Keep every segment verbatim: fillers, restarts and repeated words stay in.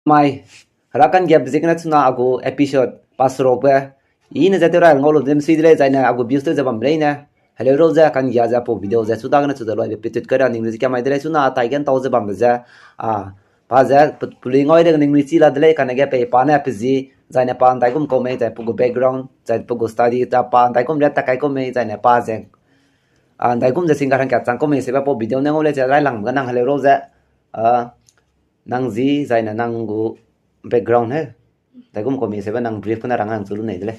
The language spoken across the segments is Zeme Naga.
Mai, hera kangiabe ziegene chuna a gu episode pa serukbe i ne ze tew rai ngau lu dem sui de lei, zaine a gu views tew ze bam lei ne. Heleu rau ze kangia ze pau video ze chu dagene chu de loibe petut kai ra ning ze kia mai de lei, chuna a tai gen tau ze bambe ze, a, pa ze pe-, pelui ngau de ning lui chi la de lei, kane ge pei pa ne pe zi, zaine pa ndaigum kau mei, zai pe gu background, zai pe gu study, ta pa ndaigum ria ta kai kau mei, zaine pa ze, a, ndaigum ze singer hangkat chang kau mei, sebe pau video ne ngau lei ze railangbe ge nang heleu rau ze, a, nang zi, zaine nang gu background he. Ndaigum kau mei sebe nang brief kena rang nang chu lu nei de lei.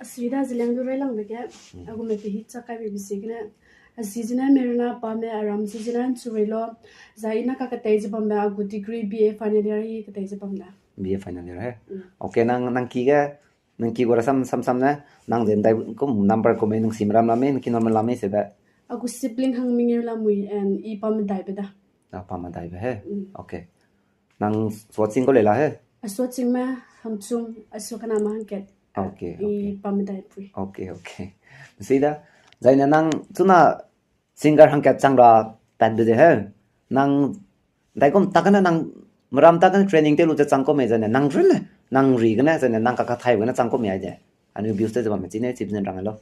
A sui da Zeliang du railangbe ge, a gu me pe hi chak kaibe be ziegene. A zi zene Merina pa me a ram zi zene Nchureilo. Zai i na kaketei ze bambe a gu degree B A final year i ketei ze bam da. B A final year he. Okay, nang, nang ki ge, nang ki gu rasam, sam, sam ne, nang ze ndaigum number kau mei nang sim ram la mei, nang ki normal la mei sebe. A gu sibling hang mengeu lamui, and i pa medaibe da. A pa medaibe he. Okay. Nang suaching kau lei la he? A suachingme hangchum, a sua kena me hangkat. Okay, okay. I pa medaipui. Okay, okay. Sui da, zaine nang chuna singer hangkat chang ra patbe ze he. Nang ndaigum ta kene nang meram ta kene training tew lu ze chang kau mei zaine nang run ne, nang ri gene, zaine nang kakathaibe gene chang kau mei ai de. Anui views tew ze bamme chine, chip zen rang lau.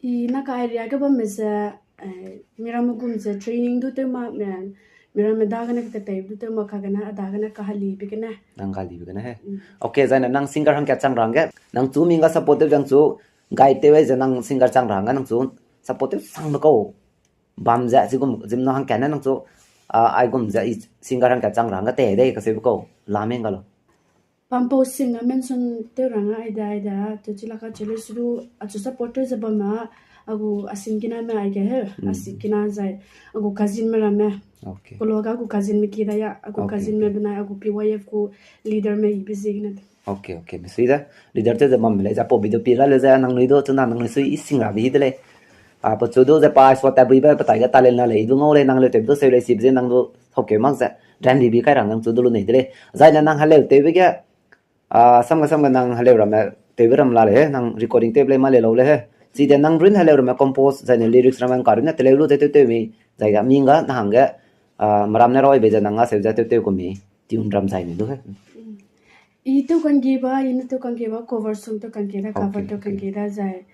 I na ka area ge bamme ze, eh, miramme gum ze training du tew ma, me, miramme dagene kaketei du tew ma kagene, a dagene kahelibe gene. Nang kahelibe gene he. Okay, zaine nang singer hangkat chang ra hangge, nang chu mingga support tew zang chu, guide tew ai ze nang singer chang ra hangge, nang chu support tew sangbe kau bam ze, chigum zimna hangkat ne nang chu, a, aigum ze i singer hangkat chang ra hangge tei dei kaseube kau, la mengga lau. Pampau sing a mention tew ra nga aide, aide, tewchi laka chele sudu, achu support tew ze bamme, a gu a sing kina me aige he, a sing kina zai, a gu cousin me ramme. Okay. Kolo ga gu cousin me ki da ya, a gu cousin me benai, a gu P Y F gu leader me ibe ziegene. Okay, okay, mesui da. Leader tew ze bamme lei, za pau video pi la leu ze, nangnui du, chuna nangnui sui i sing rabe hi de lei. A, pechu du ze pa sua tat buibe, petai ge talent la lei, i du ngau lei, nang leu tewbe du seu lei, sibe ze nang du, thokeu mak ze, ran bibi kai ra nang chu du lu nei de lei. Zaine nang heleu tewbe ge, a, samga samga nang heleu ramme, tewbe ram la lei he, nang recording tewbe lei ma lei lau lei he. Chide nang run heleu ramme compose, zaine lyrics ramme nka run ne teleu lu ze tew tew mi, zai ga mingga na hangge, a, meram ne raibe ze nang a seu ze tew tew ku mi, tune ram zaine du he. I tew kangge ba, i ne tew kangge ba, cover song tew kangge da, cover tew kangge da zai.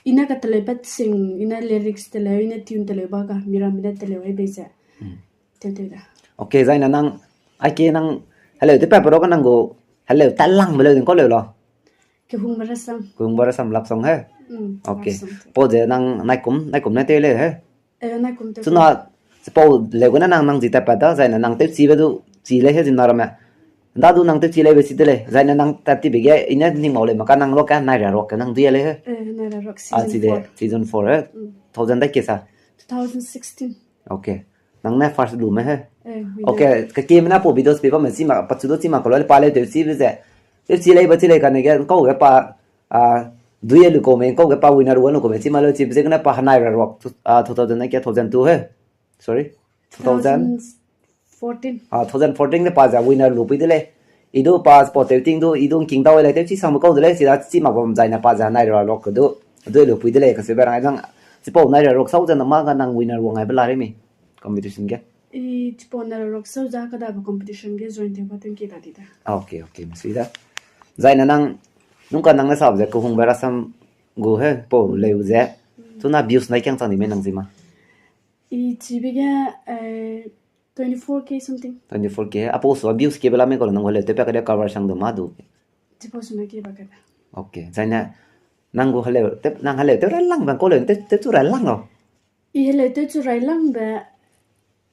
I ne kateleu pat sing, i ne lyrics teleu, i ne tune teleu ba ga, miramme ne teleu ai bei ze. Tew tew da. Okay, zaine nang, aike nang, heleu tew pat pe ro ga nang gu, heleu tat langbe leu ding kau leu la. Kehungbe rasam. Kehungbe rasam love song he. Okay. Pau ze nang naikum, naikum ne tew leu he. Chuna, chipau leu gene nang, nang zi tat pat da, zaine nang tewchibe du, chi lei he zimna ramme. Nda du nang tewchi leibe si de lei, zaine nang tat tibe ge, i ne ning mau lei maka nang lok ge, nai ra rok ge nang dui lei he. Chide, season four he. Thousand dai ke sa? Okay. Nang ne first lu me he. Okay, kekime na pau videos pe bamme chi ma, pachu du chi ma kau lei, pa leu tewchibe ze. Tewchi leibe chi lei kane ge, kau ge pa, a, dui lu kau mei, kau ge pa winner wan lu kau mei, chi ma leu chibe ziegene pa hanai ra rok, two thousand ne ke, thousand two he. Sorry. Two thousand? Two thousand fourteen. A, two thousand fourteen de pa ze winner lu pui de lei. I du pa sport tew ting du, i du ngking dau lei, tewchi sangbe kau de lei, chida chi mak bam zaine pa ze hanai ra rok ke du, dui lu pui de lei, kaseube rang ai zang, chipau nai ra rok sau ze na ma ga nang winner wang aibe la rei mi, competition ge. Chipau nai ra rok sau ze kadabe competition ge join tew ba tewki da di da. Okay, okay, mesui da. Zaine nang, nungka nang ne sap ze kehungbe rasam gu he, pau leu ze. Chuna views nai kiang chang di mei nang zi ma? I chibe ge, twenty-four K something. Twenty-four K, apau sua views kebe la mei kau le nang gu heleu tew pa kade cover sang du ma du. Chipau suna keba kade. Okay, zaine, nang gu heleu, nang heleu tew railangbe kau leu, tew, tewchu railang lau. I heleu tewchu railangbe,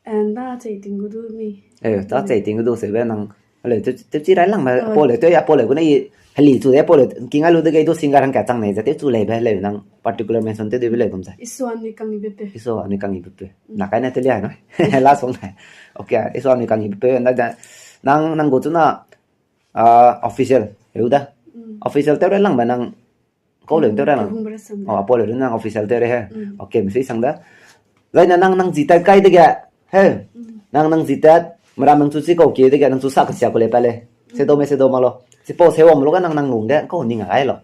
nda chei ting gu du mi. Eh, ta chei ting gu du seube nang, heleu tew, tewchi railangbe, apau leu tew, apau leu gune i, heli chu de apau leu, kingai lu dege i du singer hangkat chang nei ze tewchu leibe heleu nang particular mention tew dibe leu gum ze. Isua anui kangibe peu. Isua anui kangibe peu. Na kai ne telia no. Last song ne. Okay, isua anui kangibe peu, nda, nang, nang gu chuna, official, eu da. Official tew railangbe nang, kau leu tew railang. Apau leu nang official tew rei he. Okay, mesui sang da. Zaine nang, nang zi tat kai dege, he. Nang, nang zi tat, meram nang chu chi kau kie dege, nang chu sa kesia ku lei pa lei. Sedo me sedo ma lo. Chipau seu wang lu ga nang, nang lung de, kau ning ai lo.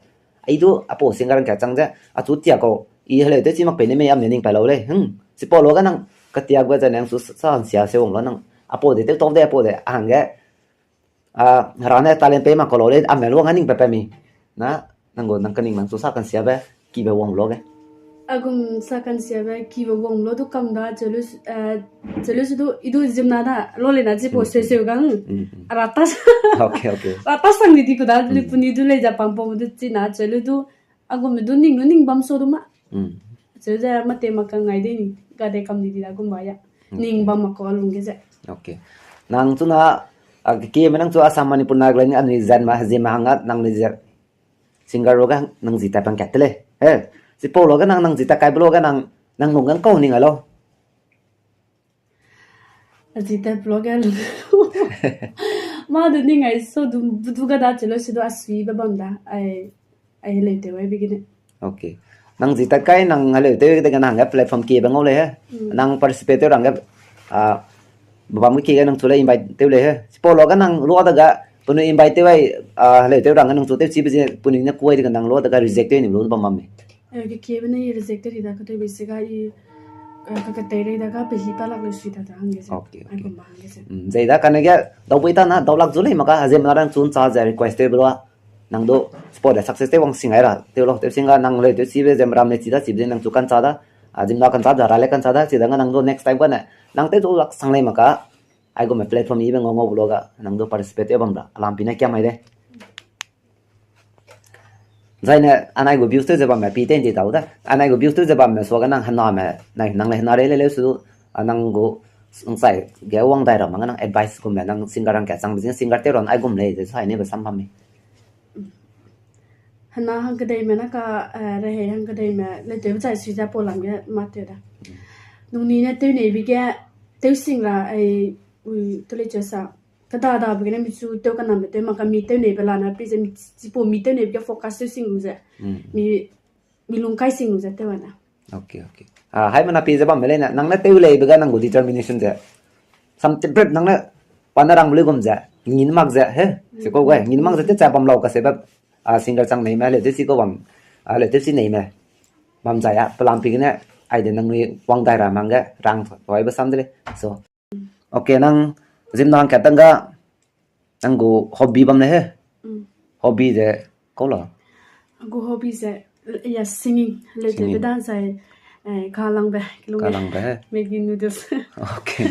I du apau singer hangkat chang ze, achu tia kau, i heleu tew chi mak pei ne mei am ne ning pa lau lei. Chipau lu ga nang, Ketiakbe ze nang chu sa nsia se wang lo nang. Aipau de tew tau de aipau de a hangge. A, rane talent pei mak kau lau lei, a me luang a ning pe pe mi. Na, nang gu nang kening nang chu sa kansiabe, kibe wang lo ge. Agum sa kansiabe, kibe wang lo du kam da, chelu, eh, chelu su du, i du zimna da, lo le na zi po seu seu gang. Mm, mm. Rata sa. Okay, okay. Rata sang di di ku da, mm, lu puni du le ja pam pam du chi na, chelu du, agum du ning, lu ning bam so du ma. Mm. Cheu ze mate mak ka ngai de ni, ga de kam di di da gum ba ya. Okay. Ning bam mak kau a lung ge ze. Okay. Nang chu na, a, ke, ke me nang chu Assam, Manipur, Nagaland, anui zan ma, zin ma hang a, nang ni ze. Singer lo ga nang zi ta pang kat te lei. Eh, si pau lo ga nang, nang zi ta kai bu lo ga nang, nang lung gang kau ning a lo. A zi ta bu lo ga lung. Ma du ning ai so du, bu du ga da chelo si du a sui ba bam da. Ai, ai heleu te wai bigine. Okay. Nang zi ta kai nang heleu te de ga nang ga platform ke ba ngau lei he. Mm. Nang participate te rang ga, a, bam ke ga nang chu le invite te lei he. Si pau lo ga nang lo da ga, punu invite te wai, a, heleu te rang ga nang chu te chi be zi, punu ne kuai de ga nang lo da ga reject te ni lo bam bam me. Eh, ke ke be ne reject te di da ka te be si ga i, eh, ka ka te re da ga pe hi pa lak le sui da da hang ge se. Okay, okay. Ai bam ba hang ge se. Mm, zai da ka ne ga, dau bui ta na, dau lak zu lei ma ka, a zem na rang chun cha ze request te bu lo. Nang du sport le success te wang sing ai ra, te lo, te sing ga nang le, te si be zem ram le chi da, chi be nang chu kan cha da, a, zim na kan cha da, ra le kan cha da, chi da nga nang du next time ga ne, nang te du lak sang lei ma ka, ai gu me platform i be ngau ngau bu lo ga, nang du participate te bam ra, alam pi ne kiam ai de. Zai ne, anai gu views te ze bam me, pi te ndi dau da, anai gu views te ze bam me, so ga nang hena me, nai, nang le hena re le le su, a, nang gu, nsai, ge wang dai ra ma nga nang advice gu me, nang singer rang ke chang be zin, singer te ron ai gum lei, ze sai ne be sam bam me. Hena hang kedei me na ka, eh, rehei hang kedei me, le tew chai sui za pau lam ge ma tew da. Nung ni ne tew nei bi ge, tew sing ra, ai, ui, tu le che sa. Ka da da bi ge ne mi chu tew ka nam be tew ma ka mi tew nei be la na, pi ze mi, chi pau mi tew nei bi ge focus tew sing lu ze. Mm. Mi, mi lung kai sing lu ze tew a na. Okay, okay. Ah, hai mana pi ze bam me lei na, nang ne tew lei be ga nang gu determination ze. Sam te brep nang ne pa ne rang bu lei gum ze, ngin mak ze, he? Se ko gai, ngin mak ze te cha bam lau ka se ba, ah, singer chang nei me, le te si ko bam, ah, le te si nei me. Bam zai a, pelam pi gene, ai de nang nui wang dai ra mang ge, rang, wai ba sam de lei. So, okay, nang zim nang ka tang ga, nang gu hobby bam le he? Mm. Hobby ze, ko lo? Gu hobby ze, ya singing, le te be dan zai, eh, ka lang be, kilung ka lang be he? Maggi noodles. Okay.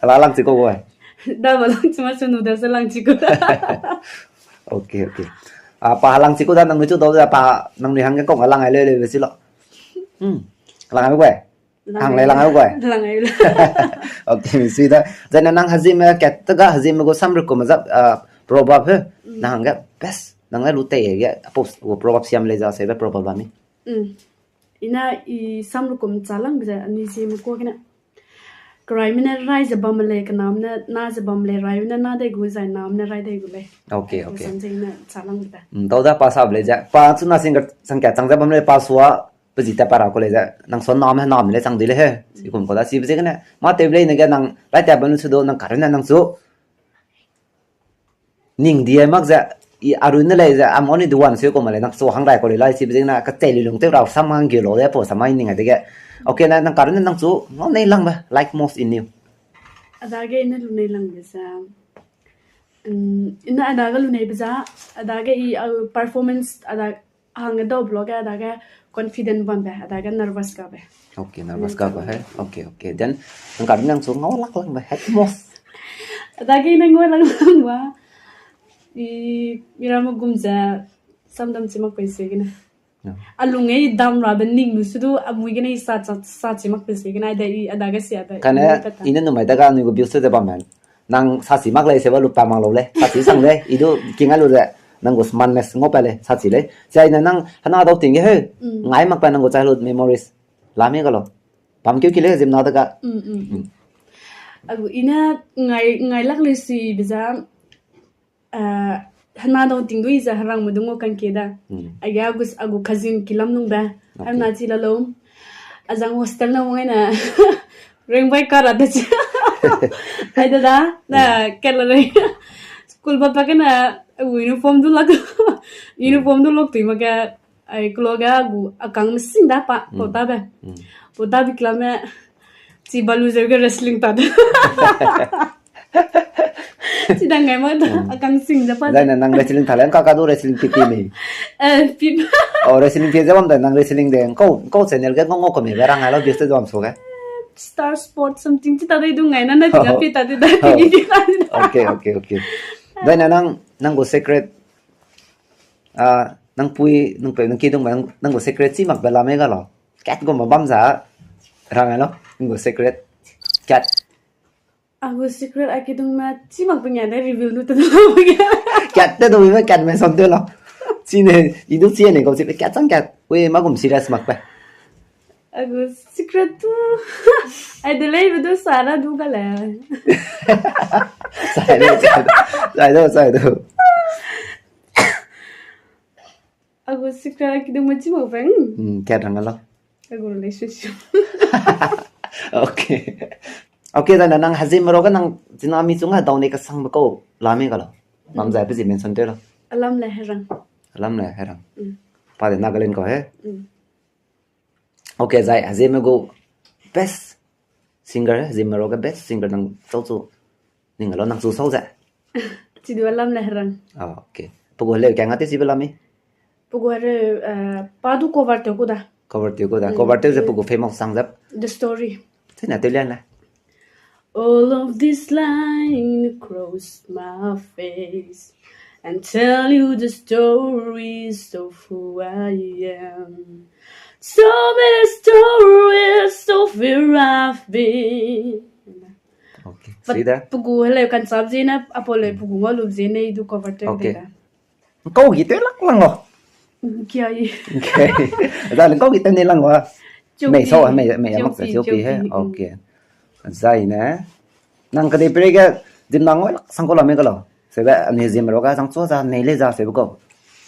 Ala lang chi ko gai? Da ba lang chi ma chu noodles lang chi ko. Okay, okay. Ah, pa lang chi ko da nang nui chu dau da pa nang nui hang ge kong lang ai le le be si lo. Hmm. Lang ai be gai? Hang le lang au gai. Lang ai le. Okay, mi sui da. Zai na nang hazim me kat ga hazim me gu sam rukum za, ah, proverb he. Mm. Na hang ga best. Nang le lu tei ge post gu proverb siam le za se be proverb ba mi. Mm. Ina i sam rukum cha lang za ni si me ko gina. Krai me ne rai ze bam le kanam ne na ze bam le rai me ne na de gu zai nam ne rai de gu le. Okay, okay. Sam ze ina cha lang da. Mm, dau da pa sa le za. Pa chu na sing ga sang ka chang za bam le pa sua pe zi ta pa ra ko le ze, nang so nam he nam le chang di le he. Si kum ko da si be ze gene. Ma te le ne ge nang lai ta ban su do nang kar ne nang su. Ning di ai mak ze, i aru ne le ze, I'm only the one se ko ma le nang so hang rai ko le lai si be ze na ka chei lu lung te rau sam hang ge lo le po sam ai ning ai de ge. Okay na nang kar ne nang su, no nei lang be, like most in you. Ada ge ne lu nei lang be sa. Mm, ina ada ge lu nei be za, ada ge i, uh, performance ada hang dau blog ada ge confident bam be, ada ge nervous ka be. Okay, nervous ka be he. Okay, okay. Then, nang kar nang su ngau lak lang be, at most. Ada ge nang ngau lang lang ba. I, mira mo gum ze, samdam chi mak pe se gene. No. A lung ei dam ra be ning nu su du, a mui gene i sa, sa, sa chi mak pe se gene, ada i, ada ge sia be. Kane, i ne numai da ga nui gu views te bam man. Nang sa si mak lei se ba lup ta mak lau le. Sa si sang le. I du king a lu ze. Nang gu smartness ngau pa le. Sa si le. Zai ne nang hana dau ting ge he. Mm. Ngai mak pa nang gu childhood memories. La mi ga lo. Bam keu ki le zim na da ga. Mm, mm. Mm. Agu i ne ngai, ngai lak le si be za, ah, hana dau ting du i za herang me du ngau kan ke da. Mm. Aya gu, agu cousin ki lam nung be. Okay. Ai na chi la lo. Azang hostel na wang ai na. Reng bai kara da chi. Ai da da, na, mm, kela reng. School ba pa ke na, uniform du lak. Uniform du lok tui ma ke, ai klo ga gu, akang me sing da pa, mm, pota be. Mm. Pota be kela me, Chi balu zeu ge wrestling ta de. Chi dang ngai ma da, akang sing de pa. Zai na nang wrestling ta le, ka ka du wrestling pi pi me. Eh, pi. Oh, wrestling pi ze bam da, nang wrestling de, kau, kau channel ge ngau ngau ko me, be rang ai lo, views te bam so ge. Star Sport something, chi ta de du ngai na, na ti ga pi ta de da, ti gi ti ka de da. Okay, okay, okay. Zai na nang, nang gu secret, ah, nang pui, nang pe, nang kidung, nang, nang gu secret chi mak be la me ga lo. Kat gu ma bam za, rang ai lo, nang gu secret. Kat. A gu secret a kidung ma chi mak pe ngai de reveal nu te lo pe ngai. Kat te du me kat me son te lo. Chi ne, i du chi ne ko chi pe kat chang kat. Ui, ma gum serious mak pe. A gu secret tu. Ai de lei be du sa ra du ga le. Sai du, sai du. Sai du, sai du. A gu secret a kidung ma chi mak pe. Hmm, kat rang ai lo. A gu relationship. Okay. Okay, zai na nang Hazeme ro ga nang zina mi chung ha dau ne ka sang be kau la me ga lo. Bam zai pe zi mention te lo. Alam le Herang. Alam le Herang. Mm. Pa de Nagaland kau he. Mm. Okay, zai Hazeme gu best singer, Hazeme ro ga best singer nang chau chu. Ning lo nang chu sau ze. Chi du Alam le Herang. Ah, okay. Pe gu heleu ka nga te si be la mi. Pe gu heleu, eh, pa du cover te ku da. Cover te ku da. Mm. Cover te ze pe gu famous sang ze. The Story. Te na te lian le. All of this line across my face and tell you the stories of who I am. So many stories of where I've been. Okay. But see that? Pe gu heleu kan sap zene, apau le pe gu ngau lup zene, i du cover te. Okay. Kau gi te lak lang lo. Kia i. Okay. Zai le kau gi te ne lang lo. Mei sau, mei, mei mak se, chiopi he. Okay. Zai ne. Nang ka de pre ga, dim nang oi lak sang ko la me ga lo. Se be, ani Hazeme ro ga sang chua za, nei le za, se be ko.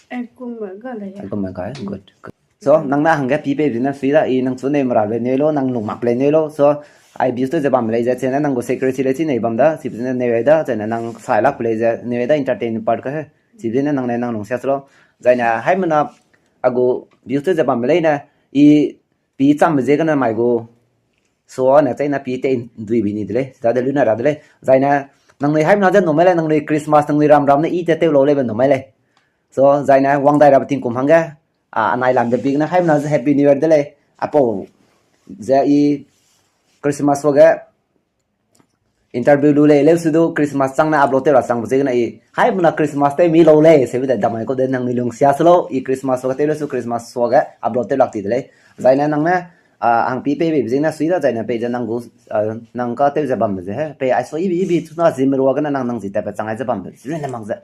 Eh, kum ga le ya. Kum ga, good, good. So, nang na hangge pi pe zene sui da, i nang chu nei mera le nei lo, nang lung mak le nei lo. So, ai views te ze bam lei ze, chene nang gu secret si le chi nei bam da, si zene nei da, chene nang sai lak le ze, nei da entertain part ka he. Si zene nang ne nang lung sia lo. Zai ne, haimena, a gu views te ze bam lei ne, i pi cham ze gene mai gu, so ne chai na pi te dui bi ni de lei, da de lu na ra de lei. Zai ne, nang nui haimena ze numai lei, nang nui Christmas, nang nui ram ram ne i te tew lo lei be numai lei. So, zai ne, wang dai ra be tingkum hangge, a, anai lam de bi gene, haimena ze Happy New Year de lei. Apau, ze i Christmas wage interview lu lei, leu su du Christmas chang ne upload tew ra chang be ziegene i, haimena Christmas tew mi lo lei, se be de damai ko de nang ni lung sia se lo, i Christmas wage tew leu su Christmas wage upload tew lak ti de lei. Zai ne nang ne, a, hang pi pe be ziegene sui da, zai ne pei ze nang gu, a, nang ka tew ze bam be ze he, pei ai so ibi, ibi, chuna Zeme ro gene nang, nang zi tat pe chang ai ze bam be, zi ne mak ze.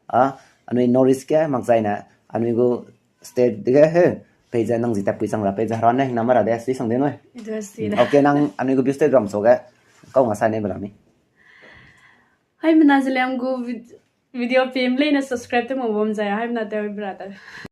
A, anui North East ge mak zai ne, anui gu state ge he, pei ze nang zi tat pui chang ra, pei ze hera ne, hina mara de, sui sang de noi. Interesting. Okay, nang anui gu views te ram so ge, kau nga sa ne bela mi. Haimena ze liam gu vid-, video pim lei ne subscribe te mo bam zai, haimena te brother.